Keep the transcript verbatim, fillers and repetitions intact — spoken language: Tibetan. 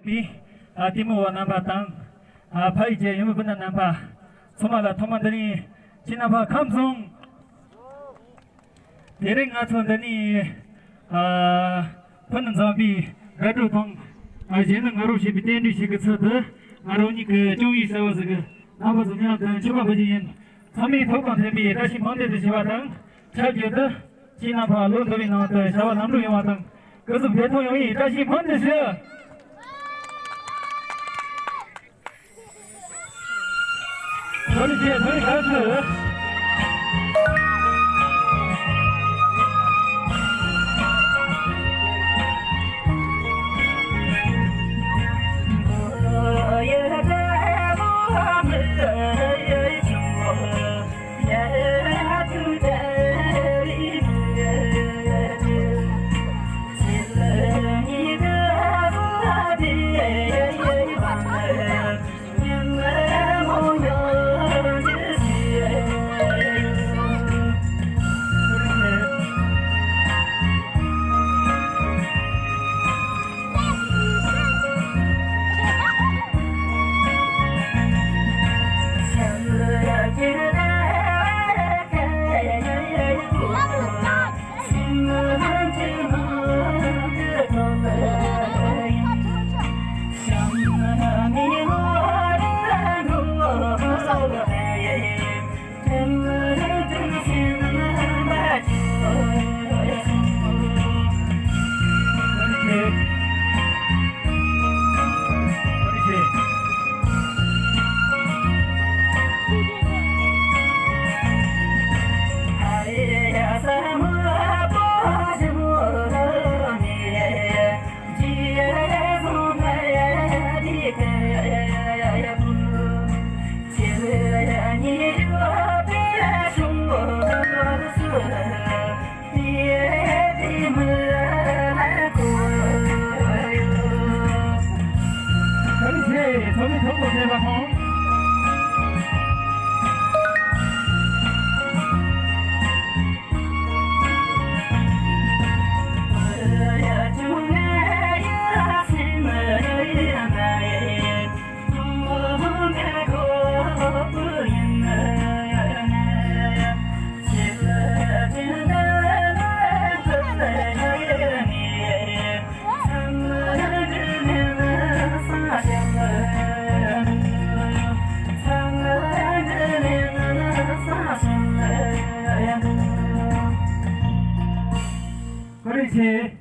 པའི་ཨ་ལྟད་མོ་བ་རྣམ་པ་དང་། ཨ་ཕ་ཡུལ་གྱི་ཡུལ་མི་སྤུན་ཟླ་རྣམ་པ་ཚང་མ་ལ་ཐོག་མ་འདི་ནས་ཁྱེད་རྣམ་པ་ཁམས་བཟང་། དེ་རིང་ང་ཚོ་འདི་ནས་ཨ་ཕུ་ནུ་འཛོམས་པའི་དགའ་སྤྲོ་དང་། ཨ་གཞོན་ནུ་ང་རོ་ཞེས་པའི་རྟེན་འབྲེལ་ཞིག་གི་ཚུལ་དུ་ང་རང་ཉིད་ཀྱི་སྐྱོང་བའི་ཟེར་བ་ཟིག་གི་རྣམ་པ་ཚོ་མཉམ་དུ་མཆོད་པ་འབུལ་རྒྱུ་ཡིན། ཚང་མས་ཐུགས་དང་མཐུན་པའི་བཀྲ་ཤིས་སྨོན་འདུན་དུ་ཞུ་བ་དང་། ཆབས་ཅིག་ཏུ། ཁྱེད་རྣམ་པ་ལོ་འདི་བའི་ནང་དུ་བྱ་བ་ལམ་འགྲོ་ཡོང་བ་དང་། སྐུ་གཟུགས་བདེ་ཐང་ཡོང་བའི་བཀྲ་ཤིས་སྨོན་འདུན་ཞུ། ཐོ་རེ་ཆེ། ཐོ་རེ་ག་ཚོད། བཀའ་དྲིན་ཆེ།